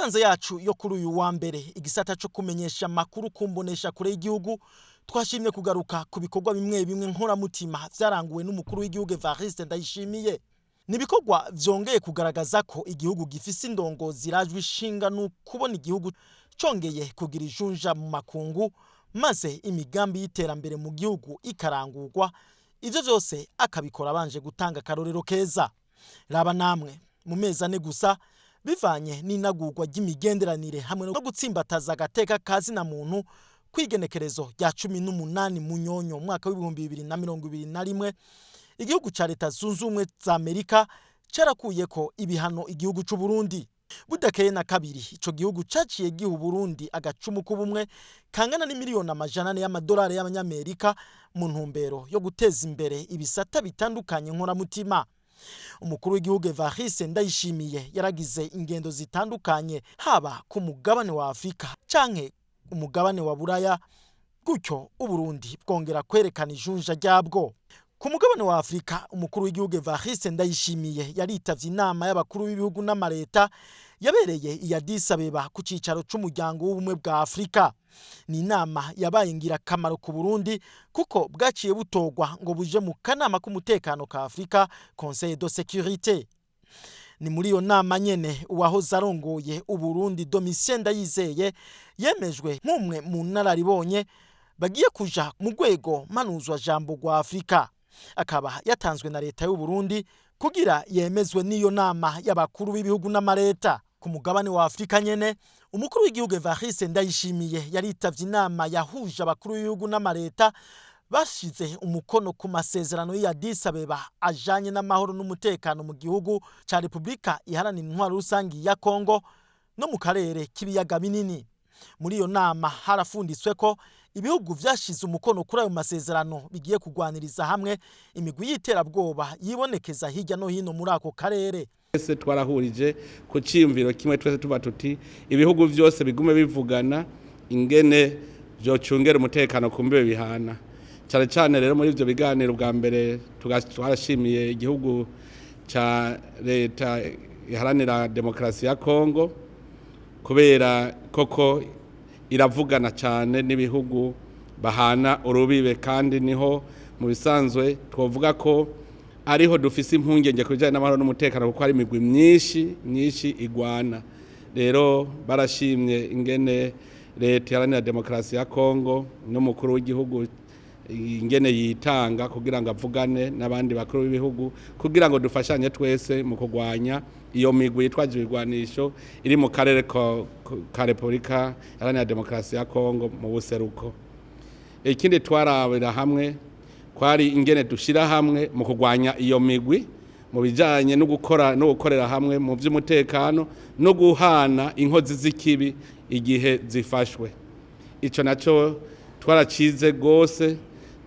Mu nganzo yacu yo kuri uyu wa mbere, igisata co kumenyesha amakuru kumbonesha kure y'igihugu, twashimye kugaruka ku bikorwa bimwe bimwe nkoramutima vyaranguwe n'umukuru w'igihugu Evariste Ndayishimiye. Ni ibikorwa vyongeye kugaragaza ko igihugu gifise indongozi irajwe ishinga kubona igihugu congeye kugira ijunja mu makungu, maze imigambi y'iterambere mu gihugu ikarangurwa. Ivyo vyose akabikora abanje gutanga akarorero keza. Raba namwe, mu mezi 4 gusa, bivanye n'inagurwa ry'imigenderanire hamwe no gutsimbataza agateka ka zina muntu, kw'igenekerezo rya 18 Munyonyo umwaka w'2021, igihugu ca Leta Zunze Ubumwe za Amerika carakuyeko ibihano igihugu c'u Burundi. Budakeye na kabiri, ico gihugu caciye giha Uburundi agacumu k'ubumwe kangana n'imiliyoni 400 y'amadolari y'abanyamerika mu ntumbero yo guteza imbere ibisata bitandukanye nkoramutima. Umukuru w'igihugu Evariste Ndayishimiye yaragize ingendo zitandukanye, haba ku mugabane wa Afrika canke umugabane wa Buraya, gutyo Uburundi bwongera kwerekana ijunja ryabwo. Ku mugabane wa Afrika, umukuru w'igihugu Evariste Ndayishimiye yaritavye inama y'abakuru b'ibihugu n'amareta yabereye i Addis Abeba ku cicaro c'Umuryango w'Ubumwe bwa Afrika. Ni inama yabaye ingirakamaro ku Burundi, kuko bwaciye butorwa ngo buje mu kanama k'umutekano ka Afrika, Conseil de sécurité. Ni muri iyo nama nyene uwahoze arongoye Uburundi Domitien Ndayizeye yemejwe nk'umwe mu nararibonye bagiye kuja mu rwego mpanuzwa jambo rwa Afrika, akaba yatanzwe na leta y'u Burundi kugira yemezwe n'iyo nama y'abakuru b'ibihugu n'amareta. Ku mugabane wa Afrika nyene, umukuru w'igihugu Evariste Ndayishimiye yaritavye inama yahuje abakuru b'ibihugu n'amareta bashize umukono ku masezerano ya Addis Abeba ajanye n'amahoro n'umutekano mu gihugu ca Republika Iharanira Intwaro Rusangi ya Kongo no mu karere k'ibiyaga binini. Muri iyo nama harafunditswe ko ibihugu vyashize umukono kuri ayo masezerano bigiye kugwaniriza hamwe imigwi y'iterabwoba yibonekeza hirya no hino muri ako karere. Twese twarahurije ku ciyumviro kimwe, twese tuba tuti ibihugu vyose bigume bivugana ingene vyocungera umutekano ku mbibe bihana. Cyane cyane rero muri ivyo biganiro, bwa mbere twarashimiye igihugu ca Leta Iharanira Demokarasi ya Kongo, kubera koko iravugana cyane n'ibihugu bahana urubibe, kandi niho mu bisanzwe twavuga ko ariho dufise impungenge ku bijyanye n'amahoro n'umutekano, kuko hari imigwi myinshi myinshi igwana. Rero barashimye ingene Leta Iharanira Demokarasi ya Kongo n'umukuru w'igihugu ingene yitanga kugira ngo avugane n'abandi bakuru b'ibihugu, kugira ngo dufashanye twese mu kurwanya iyo migwi yitwaje ibigwanisho iri mu karere ka Repubulika Iharanira Demokarasi ya Kongo mu buseruko. Ikindi twarabira hamwe kwari ingene dushira hamwe mu kurwanya iyo migwi mu bijanye no gukora no gukorera hamwe mu by'umutekano no guhana inkozi z'ikibi igihe zifashwe. Ico naco twaracize gose,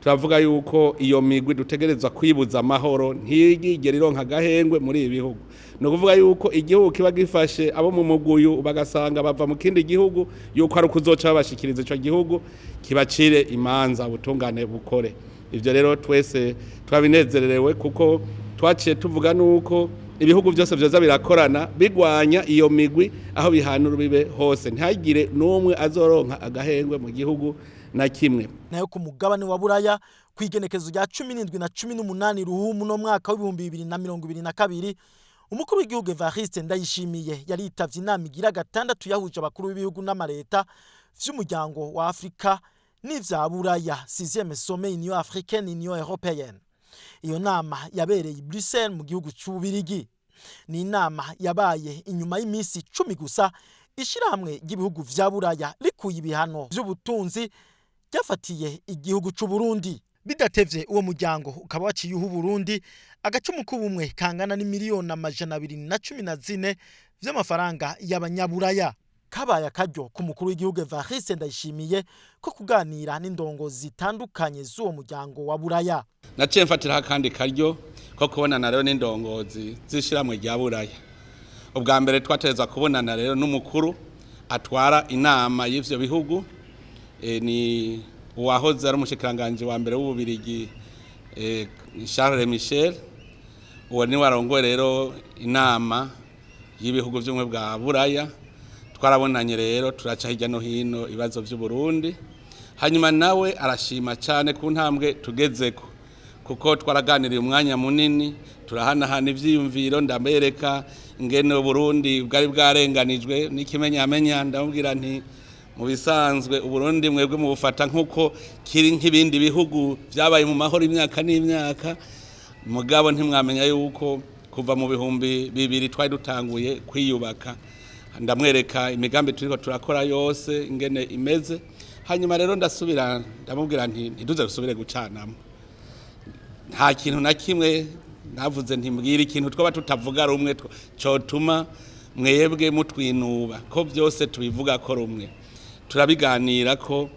turavuga yuko iyo migwi dutegerezwa kwibuza amahoro, ntiyigere ironka agahengwe muri ibi bihugu. Ni ukuvuga yuko igihugu kiba gifashe abo mu muguyu, bagasanga bava mu kindi gihugu, yuko ari ukuzoca babashikiriza ico gihugu kibacire imanza, ubutungane bukore. Ivyo rero twese twabinezererewe, kuko twaciye tuvuga nuko ibihugu byose vyoza birakorana bigwanya iyo migwi aho bihana urubibe hose, ntihagire n'umwe azoronka agahengwe mu gihugu na kimwe. Nayo ku mugabane wa Buraya, kw'igenekezo rya 17 na 18 Ruhumu no mwaka w'2022, umukuru w'igihugu Evariste Ndayishimiye yaritavye inama igira gatandatu yahuje abakuru b'ibihugu n'amareta vy'Umuryango wa Afrika n'ivya Buraya, sixième sommet Union africaine Union européenne. Iyo nama yabereye i Bruxelles mu gihugu c'Ububirigi. Ni inama yabaye inyuma y'iminsi 10 gusa ishirahamwe ry'ibihugu vya Buraya rikuye ibihano vy'ubutunzi ryafatiye igihugu c'u Burundi. Bidatevye, uwo muryango ukaba waciye uha Burundi agacumu k'ubumwe kangana n'imiliyoni 214 vy'amafaranga y'abanyaburaya. Kabaye akaryo ku mukuru w'igihugu Evariste Ndayishimiye ko kuganira n'indongozi zitandukanye z'uwo muryango wa Buraya. Naciye mfatiraho akandi karyo ko kubonana rero n'indongozi z'ishirahamwe rya Buraya. Ubwa mbere twategerezwa kubonana rero n'umukuru atwara inama y'ivyo bihugu, ni uwahoze ari umushikiranganji wa mbere w'Ububirigi, Charles Michel. Uwo niwe arongoye rero inama y'ibihugu vy'Ubumwe bwa Buraya. Twarabonanye rero, turaca hirya no hino ibibazo by'u Burundi. Hanyuma nawe arashima cyane ku ntambwe tugezeko, kuko twaraganiriye umwanya munini, turahanahana ivyiyumviro. Ndambereka ingene Burundi bwari bwarenganijwe n'ikimenyamenya. Ndamubwira nti: "Mu bisanzwe Uburundi mwebwe mu bufata nk'uko kiri nk'ibindi bihugu byabaye mu mahoro imyaka n'imyaka, mugabo ntimwamenya yuko kuva mu 2000 twari dutanguye kwiyubaka." Ndamwereka imigambi turiko turakora yose ingene imeze. Hanyuma rero ndasubira ndamubwira nti: "Ntiduze dusubire gucanamo." Nta kintu na kimwe navuze, ntimbwira ikintu twaba tutavuga rumwe cotuma mwebwe mutwinuba, ko byose tubivuga ko rumwe. Turabiganira ko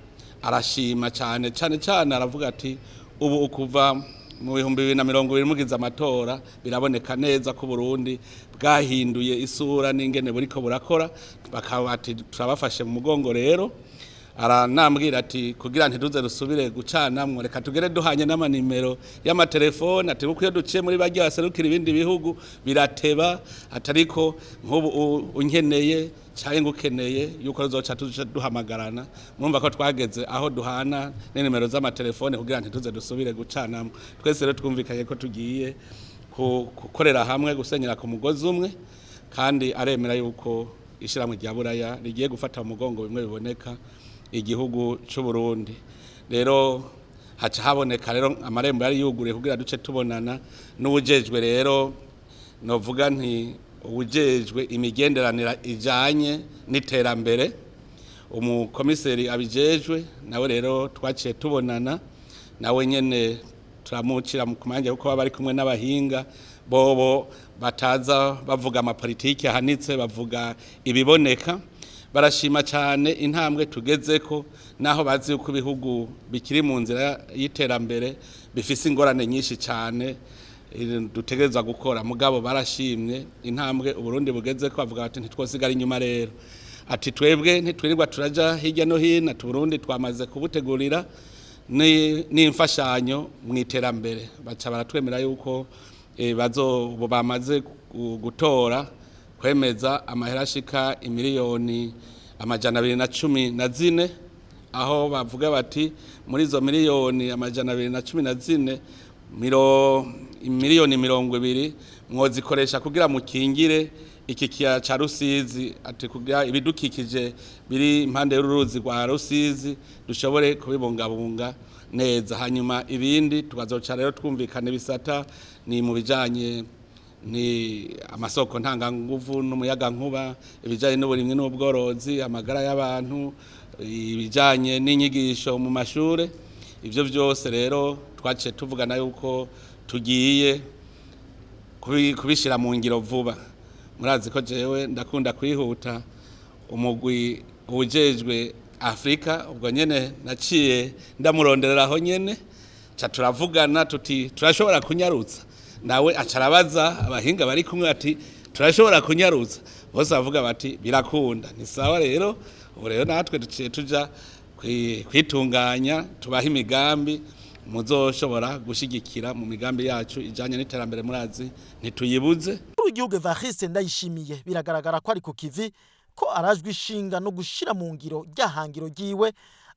arashima cyane cyane cyane, aravuga ati: "Ubu ukuva mu 2020 mugize amatora, biraboneka neza ko Burundi bwahinduye isura n'ingene buriko burakora." Bakaba ati: "Turabafashe mu mugongo." Rero aranambwira ati: "Kugira ntiduze dusubire gucanamwo, reka tugere duhanye n'amanimero y'amatelefone," ati, "kuko iyo duciye muri barya baserukira ibindi bihugu birateba," atariko nk'ubu unkeneye canke ngukeneye yuko tuzoca tuja duhamagarana. Murumva ko twageze aho duhana n'inimero z'amatelefone kugira ntituze dusubire gucanamwo. Twese rero twumvikanye ko tugiye gukorera hamwe, gusenyera ku mugozi umwe, kandi aremera yuko ishyirahamwe rya Buraya rigiye gufata mu mugongo bimwe biboneka igihugu cy'u Burundi. Rero haca haboneka rero amarembo yari yuguruye kugira duce tubonana n'uwujejwe, rero novuga nti uwujejwe imigenderanire ijanye n'iterambere, umukomiseri abijejwe. Nawe rero twaciye tubonana nawe nyene, turamucira mu kumanja, kuko baba bari kumwe n'abahinga bobo bataza bavuga amapolitiki ahanitse, bavuga ibiboneka. Barashima cyane intambwe tugezeko, naho bazi yuko ibihugu bikiri mu nzira y'iterambere bifise ingorane nyinshi cyane dutegerezwa gukora. Mugabo barashimye intambwe Uburundi bugezeko, bavuga bati: "Ntitwosigara inyuma." Rero ati: "Twebwe ntitwirirwa turaja hirya no hino," ati, "Burundi twamaze kubutegurira n'imfashanyo mu iterambere." Baca baratwemera yuko bazo bamaze gutora, kwemeza amahera ashika imiliyoni 214, aho bavuga bati muri izo miliyoni 214, miliyoni 20 mwozikoresha kugira mukingire iki kiyaya ca Rusizi, ati kugira ibidukikije biri impande y'uruzi rwa Rusizi dushobore kubibungabunga neza. Hanyuma ibindi tukazoca rero twumvikana ibisata, ni mu bijanye ni amasoko ntanganguvu n'umuyagankuba, ibijanye n'uburimyi n'ubworozi, amagara y'abantu, ibijanye n'inyigisho mu mashure. Ivyo vyose rero twaciye tuvugana yuko tugiye kubishira mu ngiro vuba. Murazi ko jewe ndakunda kwihuta. Umugwi ujejwe Afrika, ubwo nyene naciye ndamuronderera aho nyene, ca turavugana tuti: "Turashobora kunyarutsa?" Nawe aca arabaza abahinga bari kumwe ati: "Turashobora kunyarutsa?" Bose bavuga bati: "Birakunda." Ni sawa rero, ubu rero natwe duciye tuja kwitunganya, tubaha imigambi muzoshobora gushigikira mu migambi yacu ijanye n'iterambere. Murazi ntituyibuze. Umukuru w'igihugu Evariste Ndayishimiye biragaragara ko ari ku kivi, ko arajwe ishinga no gushira mu ngiro rya hangiro ryiwe,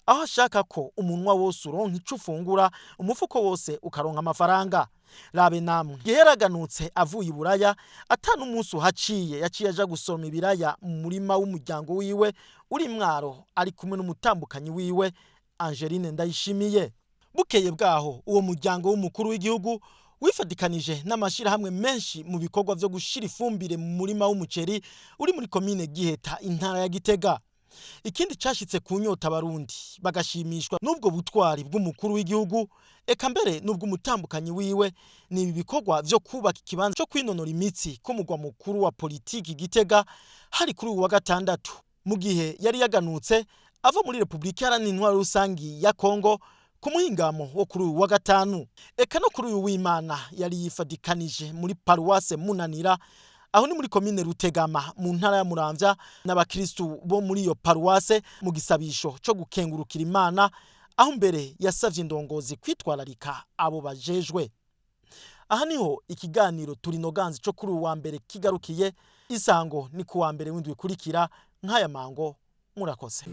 aho ashaka ko umunwa wose uronka ico ufungura, umufuko wose ukaronka amafaranga. Rabe namwe, igihe yaraganutse avuye i Buraya, ata n'umunsi uhaciye yaciye aja gusoroma ibiraya mu murima w'umuryango wiwe uri Mwaro, ari kumwe n'umutambukanyi wiwe Angeline Ndayishimiye. Bukeye bwaho, uwo muryango w'umukuru w'igihugu wifadikanije n'amashirahamwe menshi mu bikorwa vyo gushira ifumbire mu murima w'umuceri uri muri komine Giheta, intara ya Gitega. Ikindi cashitse ku nyota abarundi bagashimishwa n'ubwo butwari bw'umukuru w'igihugu, eka mbere n'ubw'umutambukanyi wiwe, ni ibi bikorwa vyo kubaka ikibanza co kwinonora imitsi k'umugwa mukuru wa politiki Gitega. Hari kuri uyu wa gatandatu, mu gihe yari yaganutse ava muri Repubulika Iharanira Intwaro Rusangi ya Kongo ku muhingamo wo kuri uyu wa gatanu. Eka no kuri uyu w'Imana yari yifadikanije muri paruwase Munanira, aho ni muri komine Rutegama mu ntara ya Muramvya, n'abakristu bo muri iyo paruwase mu gisabisho co gukengurukira Imana, aho mbere yasavye indongozi kwitwararika abo bajejwe. Aha niho ikiganiro Turinoganzi co kuri uyu wa mbere kigarukiye. Isango ni ku wa mbere w'indwi ikurikira. Nk'aya mango murakoze.